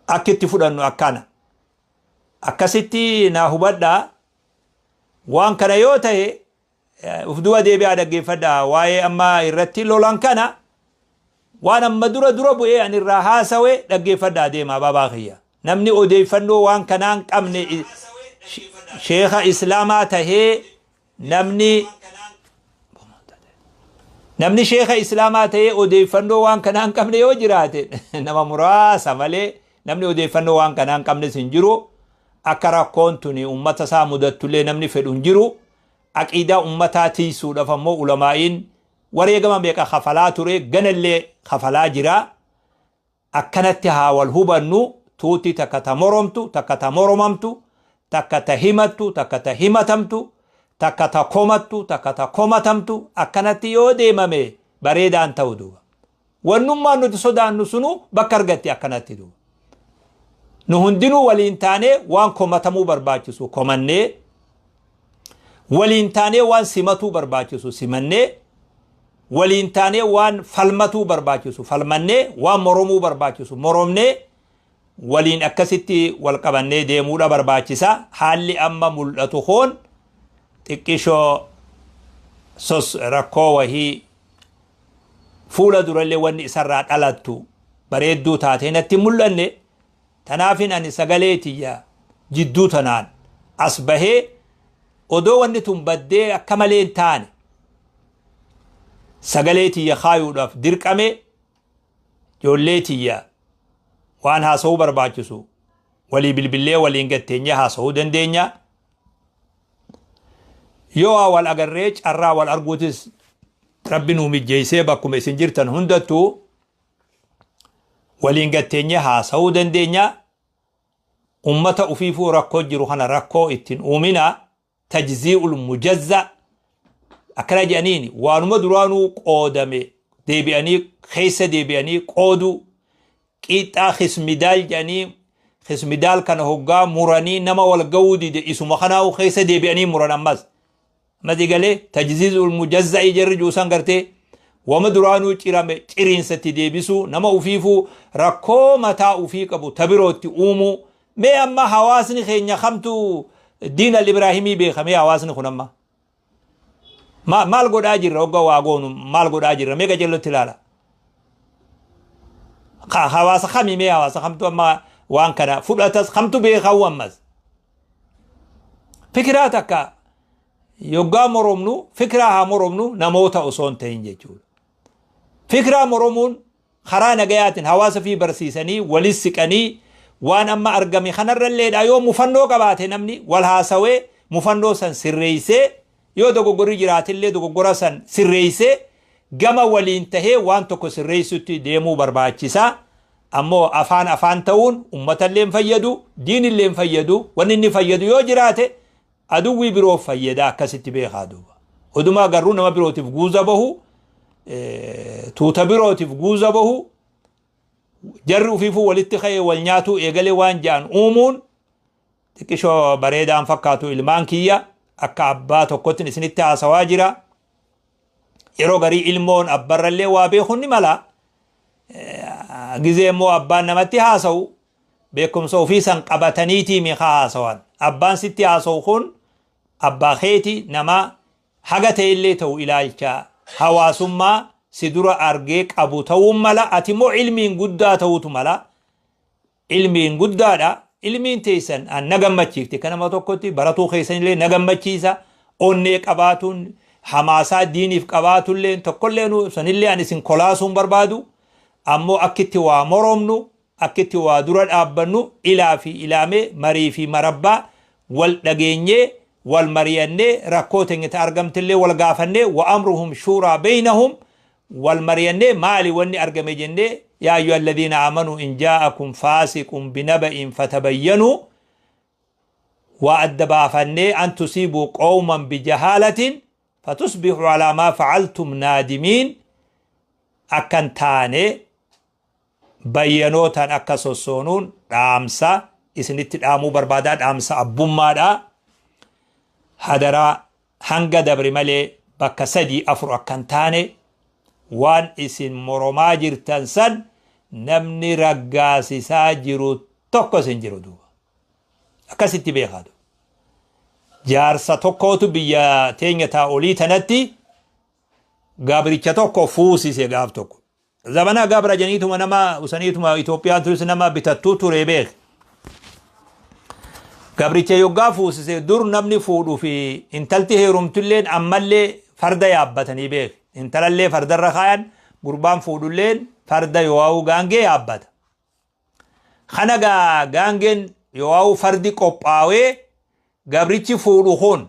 Akka itti fudhannu akkana. Akkasitti naa hubadhaa. Waan kana yoo ta'e uf duba deebi'aa dhaggeeffadhaa waa'ee amma irratti lolan kana waan amma dura dura bu'ee ani irraa haasawe dhaggeeffadhaa deemaa baabaa kiyya. Namni odeeffannoo waan kanaan qabne sheekha islaamaa tahee namni namni sheekha islaamaa tahee odeeffannoo waan kanaan qabne yoo jiraate nama muraasa malee namni odeeffannoo waan kanaan qabnes hin jiru. Akka rakkoon tuni ummata isaa mudattullee namni fedhu hin jiru. Aqiidaa ummataa tiiysuudhaf ammoo ulamaa'iin wareegama meeqa kafalaa ture ganallee kafalaa jira. Akkanatti haa wal hubannu tuuti takka ta moromtu takka ta moromamtu takka ta himattu takka ta himatamtu takka ta komattu takka ta komatamtu akkanatti yoo deemame bareedaan ta'u duuba. Wannummaan nuti sodaannu sunuu bakka argatti akkanatti duuba. Nu hundinuu waliin taanee waan komatamuu barbaachisu komannee waliin taanee waan simatuu barbaachisu simannee waliin taanee waan falmatuu barbaachisu falmannee waan moromuu barbaachisu moromnee waliin akkasitti wal qabannee deemuudha barbaachisa. Haalli amma mul'atu kun xiqqishoo sos rakkoo wahii fuula durallee wanni isarraa dhalattu bareedduu taatee natti hin mul'anne. Tanaafin ani sagalee tiyya jidduu tanaan as bahee odoo wanni tun baddee akka malee hin taane sagalee tiyya kaayuudhaaf dirqame. Ijoollee tiyya waan haasa'uu barbaachisu walii bilbillee waliin gatteenyee haasa'uu dandeenya. Yoo waa wal agarree carraa wal arguutis rabbi nuu mijjeessee bakkuma isin jirtan hundattuu waliin gatteenyee haasa'uu dandeenya. Ummata ufiifuu rakkoo jiru kana rakkoo ittiin uumina tajzii'ul mujazza akkana jedhaniini waanuma duraanuu qoodame deebi'anii keessa deebi'anii qooduu Qiixxaa kismidaal jedhanii kismidaal kana hoggaa muranii nama wal ga'uu dide isuma kanaa'u keessa deebi'anii muran ammas. Ammas egalee tajziizul mujazza'i jarri juusan gartee wama duraanuu cirame ciriinsatti deebisuu nama ufiifuu rakkoo mataa ufii qabu ta birootti uumuu mee amma hawaasni keenya kamtu diin al-Ibraahimii beeka mee hawaasni kun amma maal godhaa jirra hogga waa goonu maal godhaa jirra mee qacellotti ilaala hawaasa kami mee hawaasa kamtu amma waan kana fudhatas kamtu beekawu ammas fikiraa takka yoggaa moromnu fikiraa haa moromnu namoota osoo hin ta'in jechuudha. Fikiraa moromuun karaa nagayaatiin hawaasa fi barsiisanii walis siqanii waan amma argame kanarralleedha yoo mufannoo qabaate namni wal haasawee mufannoo san sirreessee yoo dogoggorri jiraatillee dogoggora san sirreessee gama waliin tahee waan tokko sirreessutti deemuu barbaachisa. Ammoo afaan afaan ta'uun uummatallee hin fayyadu, diinillee hin fayyadu, wanni inni fayyadu yoo jiraate aduwwii biroof fayyada akkasitti beekaa duuba. Odumaa garuu nama birootiif guuza bahu, tuuta birootiif guuza bahu, jarri ufiifuu walitti ka'ee wal nyaatuu eegalee waan ja'an uumuun xiqqishoo bareedaan fakkaatu ilmaan kiyya akka abbaa tokkotti isinitti haasawaa jira. Yeroo garii ilmoon abbarrallee waa beekuun ni mala. Gizee immoo abbaan namatti haasa'u beekumsa ofii san qabataniitii mi haa haasawan. Abbaan sitti haasa'u kun Abbaa keeti nama haga ta'ellee ta'u ilaalcha hawaasummaa si dura argee qabu ta'uu mala. Ati immoo ilmiin guddaa ta'utu mala. Ilmiin guddaadha. Ilmiin teessan an na gammachiifte. Kan nama tokkotti baratuu keessanillee na gammachiisa. Onnee qabaatuun, hamaasaa diiniif qabaatullee, tokkollee sanillee an isin kolaasuun barbaadu. Ammoo akkitti waa moromnu, akkitti waa dura dhaabbannu, ilaa fi ilaamee, marii fi marabbaa wal dhageenyee, wal mariyannee, rakkoo teenya ta argamtillee wal gaafannee, wa amruhum shuuraa beynahum, wal mariyannee, maali wanni argame jennee, yaa ayyuha alladhiina aamanuu in jaa'akum faasiqun binaba'in fatabayyanuu, waa adda baafannee, an tusiibuu qawman bijahaalatin fatusbixuu alaa maa facaltum naadimiin akkan taane, bayyanootaan akka sossoonuun dhaamsa isinitti dhaamuu barbaadaa. Dhaamsa abbummaadha. Hadaraa, hanga dabre malee bakka sadii afur akkan taane. Waan isin moromaa jirtan san namni raggaasisaa jiru tokko isin jiru duuba akkasitti beekaa. Jaarsa tokkootu biyya teenya taa olii tanatti gabricha tokko fuusise. Gaaf tokko zamana gabra janiituma nama usaniituma Itoophiyaan turis nama bitattuu ture beek. Gabricha yoggaa fuusise, dur namni fuudhuu fi intalti heerumtulleen ammallee farda yaabbatanii beek. Intalallee fardarra kaayan, gurbaan fuudhulleen farda yoo'aa'uu gaangee yaabbata. Kana gaa gaangeen yoo'aa'uu fardi qophaawee, gabrichi fuudhu kun,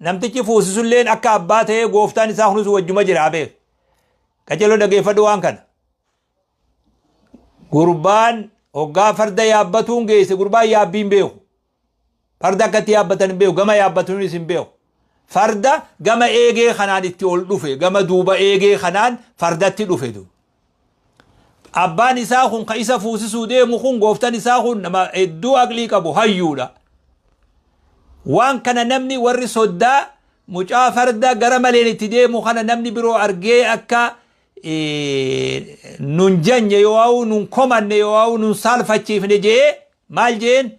namtichi fuusisulleen akka abbaa ta'ee, gooftaan isaa kunis wajjuma jira beek. Qajeeloo dhageeffadhu waan kana. Gurbaan hoggaa farda yaabbatuun geesse, gurbaan yaabbiin beeku. Farda akkatti yaabbatan hin beeku, gama yaabbatuunis hin beeku. Farda gama eegee kanaan itti ol dhufe, gama duuba eegee kanaan fardatti dhufe du. Abbaan isaa kun, ka isa fuusisuu deemu kun, gooftaan isaa kun nama hedduu aqlii qabu, hayyuudha. Waan kana namni warri soddaa mucaa farda gara maleen itti deemu kana namni biroo argee akka nun janye yoo nun komanne yoo nun saalfachiifne jee, maal jeen?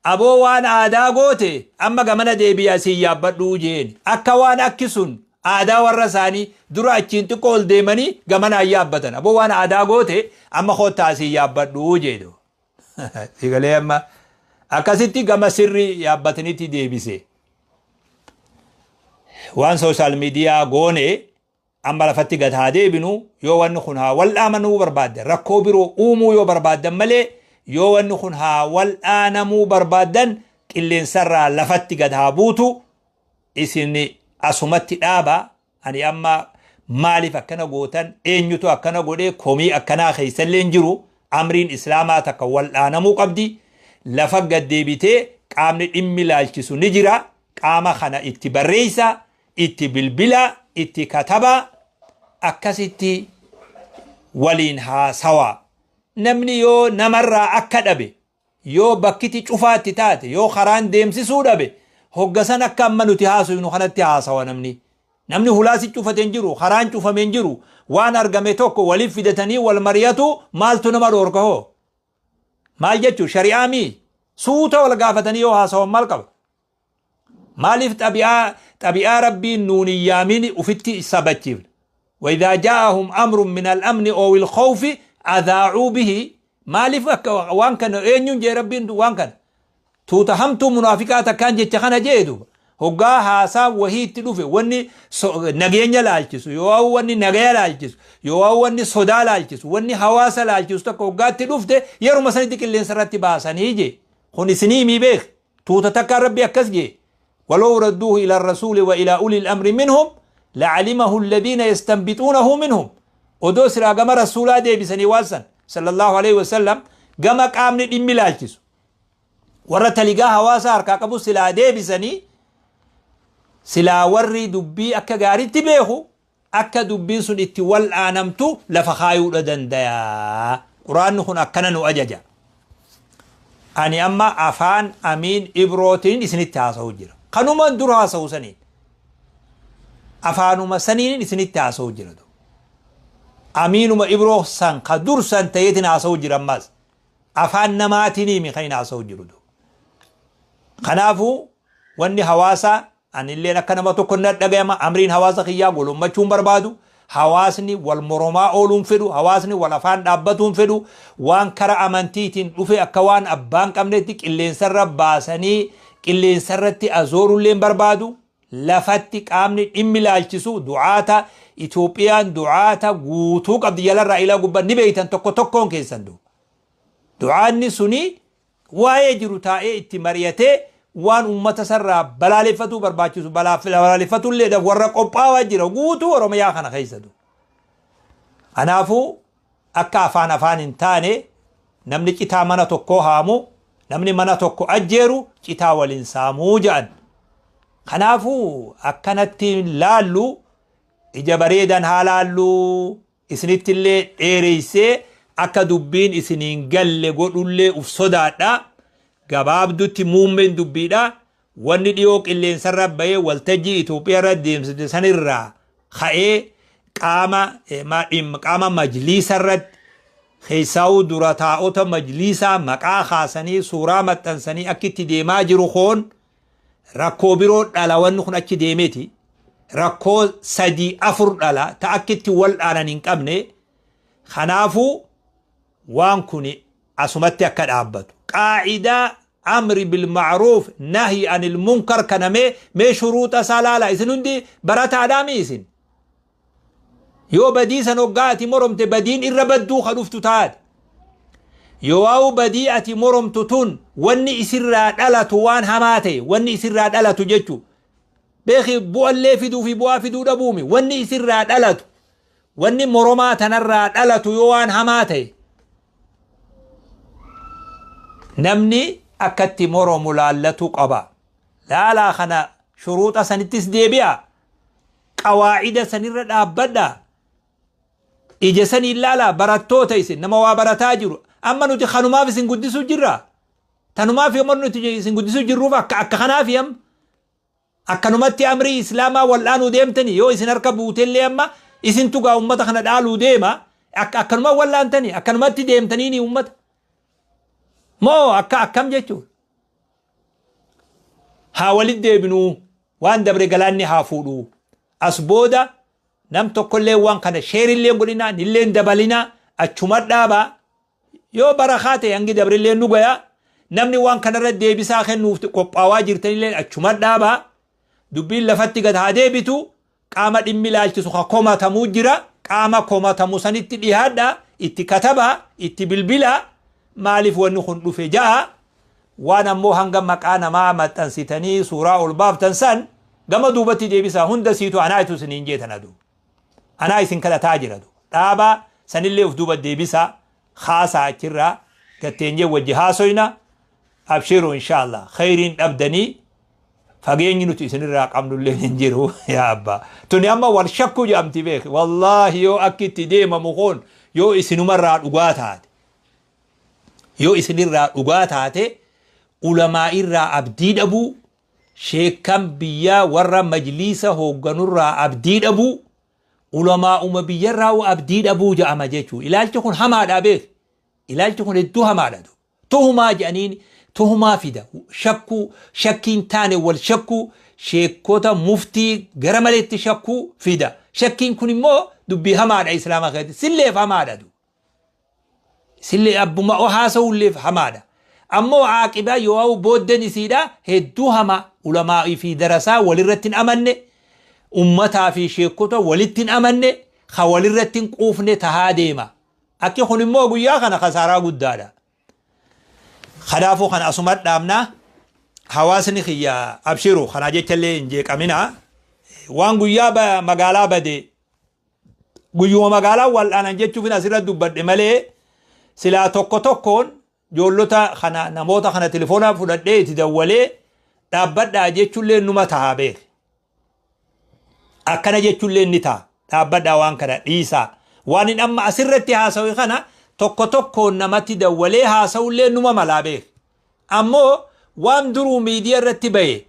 "Aboo, waan aadaa goote, amma gamana deebi'i, asii yaabbadhuu" jeen. Akka waan akki sun aadaa warra isaanii dura achiin xiqqoo ol deemanii gamanaan yaabbatan. "Aboo, waan aadaa goote, amma koottaa asii yaabbadhuu" jedhu. Sigalee amma akkasitti gama sirrii yaabbatanitti deebise. Waan social media goone amma lafatti gad haa deebinu. Yoo wanni kun haa wal'aamanuu barbaaddan, rakkoo biroo uumuu yoo barbaaddan malee, yoo wanni kun haa wal'aanamuu barbaaddan, qilleensarraa lafatti gad haa buutu. Isin asumatti dhaaba. Ani amma maaliif akkana gootan, eenyutu akkana godhee, komii akkanaa keessallee hin jiru. Amriin Islaamaa takka wal'aanamuu qabdi. Lafa gad deebitee qaamni dhimmi laalchisu ni jira. Qaama kana itti barreessa, itti bilbila, itti kataba, akkasitti waliin haasawaa. Namni yoo namarraa akka dhabe, yoo bakkiti cufaatti taate, yoo karaan deemsisuu dhabe, hoggasan akka amma nuti haasofnu kanatti haasawa namni. Namni hulaasi cufate hin jiru, karaan cufame hin jiru. Waan argame tokko waliif fidatanii wal mari'atu. Maaltu nama dhoorka hoo? Maal jechuu, shari'aa mii? Suuta wal gaafatanii yoo haasawan maal qaba? Maaliif xabi'aa Rabbiin nuun hin yaamin ufitti sabachiifna? وإذا جاءهم أمر من الأمن أو الخوف أذاعوا به. Maaliif akka waan kana eenyuun jee Rabbiin? Waan kana tuuta hamtuu munaafiqaa takkaan jecha kana jee duuba. Hoggaa haasaa wahii itti dhufe, wanni nageenya laalchisu yoo, wanni nagaya laalchisu yoo, wanni sodaa laalchisu, wanni hawaasa laalchisu tokko hoggaatti dhufte, yeruma sanitti qilleensa irratti baasanii jee. Kun isinii mii beek, tuuta takkaan Rabbi akkas jee. ولو ردوه إلى الرسول وإلى أولي الأمر منهم لعلمه الذين يستنبطونه منهم. Odoo silaa gama rasuulaa deebisanii waan صلى الله عليه وسلم, gama qaamni dhimmi laalchisu, warra taligaa hawaasa harkaa qabu silaa deebisanii, silaa warri dubbii akka gaaritti beeku akka dubbiin sun itti wal'aanamtu lafa kaayuudha dandayaa. Quraanni kun akkana nu ajaja. Ani amma afaan Amiin Ibrootiin isinitti haasa'u jira. Kanumaan dura haasa'u saniin, afaanuma saniin isinitti haasa'u jira. Amiinuma Ibroo san ka dur san ta'eetiin haasa'u jira. Ammaas afaan namaatiin himi kan hin haasa'u jiru. Kanaafuu wanni hawaasaa Anilleen akka nama tokko na dhagayama. Amriin hawaasa kiyyaa golommachuun barbaadu. Hawaasni wal moromaa ooluun fedhu, hawaasni wal afaan dhaabbatuun fedhu, waan kara amantiitiin dhufe akka waan abbaan qabnetti qilleensarra baasanii qilleensarratti azoorulleen barbaadu. Lafatti qaamni dhimmi ilaalchisu du'aata. Itoophiyaan du'aata guutuu qabdi, jalarraa ilaa gubbaa ni beeytan tokko tokkoon keessan duuba. Du'aanni suni waa'ee jiru taa'ee itti mari'atee waan uummata sarraa balaaleffatuu barbaachisu balaaleffatulleedhaaf warra qophaawaa jira guutuu Oromiyaa kana keessa duuba. Kanaafuu akka afaan afaan hin taane, namni citaa mana tokkoo haamu, namni mana tokko ajjeeru citaa waliin saamuu jedhan. Kanaafuu akkanatti laallu, ija bareedan haa laallu. Isinitti illee dheereessee akka dubbiin isiniin galle godhullee uf sodaadha. Gabaabdutti muummeen dubbiidha. Wanni dhiyoo qilleensarra bahee waltajjii Itoophiyaa irra deemsifte sanirraa ka'ee qaama majliisa irratti, keessaa'uu dura taa'ota majliisaa maqaa kaasanii suuraa maxxansanii akka itti deemaa jiru koon rakkoo biroo dhala. Wanni kun achi deemeeti rakkoo sadii afur dhala ta akka itti wal dhaanan hin qabne. Kanaafuu waan kun asumatti akka dhaabbatu, qaa'idaa amri bilma'ruuf nahyi anil munkar kana mee shuruuxa isaa laala. Isin hundi barataadhaami. Isin yoo badii san hoggaa ati moromte badiin irra badduu ka dhuftu taate, yoo waa'u badii ati moromtu tun wanni isirraa dhalatu waan hamaa ta'e, wanni isirraa dhalatu jechu beeki, bu'allee fiduu fi bu'aa fiduu dhabuumi, wanni isirraa dhalatu, wanni moromaa tanarraa dhalatu yoo waan hamaa ta'e, namni akkatti moromu laallatu qaba. Laalaa kana shuruuxa sanittis deebi'a, qawaa'ida sanirra dhaabbadha, ija saniin laalaa. Barattoota, isin nama waa barataa jiru. Amma nuti kanumaaf isin guddisuu jirra. Tanumaaf yommuu nuti isin guddisuu jirruuf akka kanaaf amma akkanumatti amrii islaamaa wal'aanuu deemtani, yoo isin harka buutellee amma isin tugaa ummata kana dhaaluu deema. Akkanuma wal'aantani akkanumatti deemtaniini ummata moo akka akkam jechuudha? Haa walit deebinuu, waan dabre galaanni haa fuudhuu. As booda nam tokkollee waan kana sheerillee godhinaa, nillee dabalinaa, achuma dhaabaa. Yoo barakaa ta'e hangi dabrillee nu gaya. Namni waan kanarra deebisaa kennuuf qophaawaa jirtanillee achuma dhaabaa. Dubbiin lafatti gad haa deebitu. Qaama dhimmi ilaalchisu ka komatamuu jira, qaama komatamu sanitti dhiyaadha, itti katabaa, itti bilbilaa, maaliif wanni kun dhufe ja'a. Waan ammoo hanga maqaa namaa maxxansitanii suuraa ol baaftan san gama duubatti deebisaa. Hunda siitu anaa itu isiniin jeetan adu anaa isin kadhataa jira. Dhaabaa sanillee uf duuba deebisaa, haasaa achirraa gatteenyee wajji haasoyna. Abshiru, inshallah khayriin dhabdanii fageenyi nuti isinirraa qabnullee hin jiru. Yaa abbaa, tuni amma wal shakkuu jedhamti beeki. Wallaahi yoo akki itti deemamu kun yoo isinumarraa dhugaa taate, yoo isinirraa dhugaa taate, ulamaa irraa abdii dhabuu, sheekkan biyyaa warra majliisa hoogganurraa abdii dhabuu, ulamaa'uma biyyarraa abdii dhabuu jedhama jechuu. Ilaalchi kun hamaadha beek, ilaalchi kun hedduu hamaadha. Tuhumaa jedhaniin tuhumaa fida, shakkuu, shakkiin taane wal shakkuu, sheekota muftii gara maleetti shakkuu fida. Shakkiin kun immoo dubbii hamaadha. Islaama keessatti silleef hamaadha, sillee abbuma haasa'ulleef hamaadha. Ammoo aaqibaa yoo booddeen isiidha hedduu hamaa. Ulamaa fi darasaa walirratti hin amanne, ummataa fi sheekota walitti hin amanne, ka walirratti hin quufne tahaa deema. Akki kun immoo guyyaa kana kasaaraa guddaadha. Kanaafuu kana asuma dhaabnaa. Hawaasni kiyya abshiru, kanaa jechallee hin jeeqaminaa. Waan guyyaa magaalaa bade, guyyuma magaalaa wal'aanan jechuufin asirra dubbadhe malee, silaa tokko tokkoon ijoollota kana, namoota kana telefoona fudhadhee itti dawwalee dhaabbadhaa jechuullee numa ta'a beek. Akkana jechuullee ni ta'a. Dhaabbadhaa, waan kana dhiisaa. Waan hin amma asirratti haasawe kana tokko tokkoon namatti dawwalee haasa'ullee numa malaa beek. Ammoo waan duruu miidiyaa irratti bahe,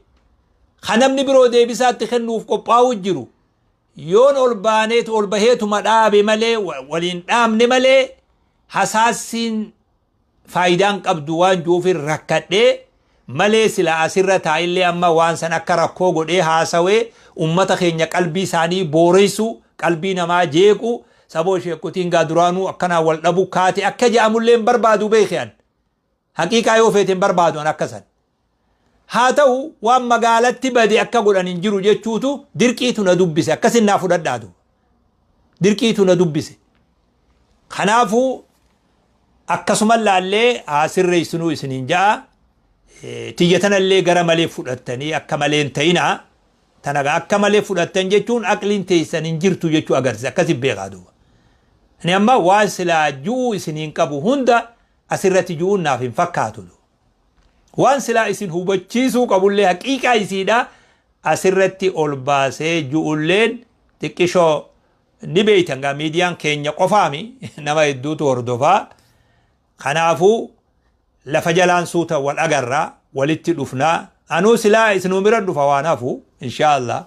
kan namni biroo deebisaatti kennuuf qophaa'u jiru, yoon ol baaneetu ol baheetuma dhaabe malee, waliin dhaabne malee, hasaassiin faayidaan qabdu waan juufin rakkadhee Malee sila asirra taa'illee amma waan san akka rakkoo godhee haasawee ummata keenya qalbii isaanii booreysuu, qalbii namaa jeequu, saboo sheekkotiin gaa duraanuu akkanaa wal dhabu kaate akka je'amullee hin barbaadu beeki an. Haqiiqaa yoo feete hin barbaadu an akka san. Haa ta'u, waan magaalatti bade akka godhan hin jiru jechuutu dirqiitu na dubbise, akkasin naa fudhadhaa duuba. Dirqiitu na dubbise. Kanaafuu akkasuma laallee haa sirreessinuu isiniin ja'a. Tiyya tanallee gara malee fudhattanii akka malee hin ta'inaa. Tana akka malee fudhattan jechuun aqliin teessan hin jirtu jechuu agarsiisa. Akkasi beekaa duuba. Ani amma waan silaa ju'uu isiniin qabu hunda asirratti ju'uun naaf hin fakkaatu. Waan silaa isin hubachiisuu qabullee haqiiqaa isiidha asirratti ol baasee ju'ulleen xiqqishoo ni beeytan gaa, miidiyaan keenya qofaami, nama hedduutu hordofaa. Kanaafuu lafa jalaan suuta wal agarraa, walitti dhufnaa. Anuu silaa isinuu bira dhufa waan hafu, inshaallah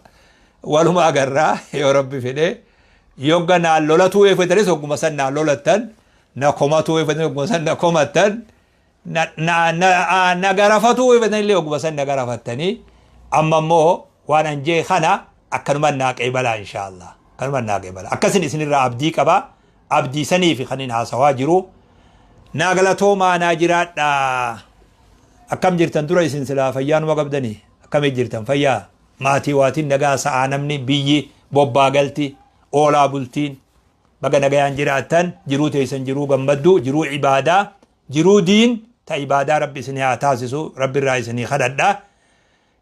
waluma agarraa yoo Rabbi fedhe. Yogga naan lolatuu eeffatanis hogguma san naan lolattan, na komatuu eeffatanis hogguma san na komattan, na garafatuu eeffatan illee hogguma san na garafattanii. Amma immoo waan an jee kana akkanuma naa qeebalaa, inshaallah akkanuma naa qeebalaa. Akkasin isinirraa abdii qaba, abdii sanii fi kan hin haasawaa jiru. Naa galatoomaa, naa jiraadhaa. Akkam jirtan dura isin? Silaa fayyaanuma qabdanii? Akkamii jirtan? Fayyaa, maatii, waatiin nagaa? Sa'aa namni biyyi bobbaa galti, oolaa bultiin baga nagayaan jiraattan. Jiruu teessan jiruu gammadduu, jiruu ibaadaa, jiruu diin ta ibaadaa Rabbi isinii haa taasisu, Rabbi irraa isinii kadhadha.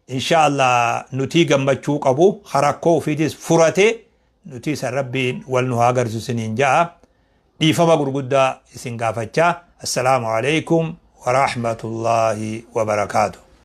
Insha Allah nutii gammachuu qabu harakkoo ofiitis furate nutii san Rabbiin wal nu haa agarsiisu isiniin ja'a. Dhiifama gurguddaa isin gaafachaa, assalaamu alaikum warahmatullaahi wabarakaatu.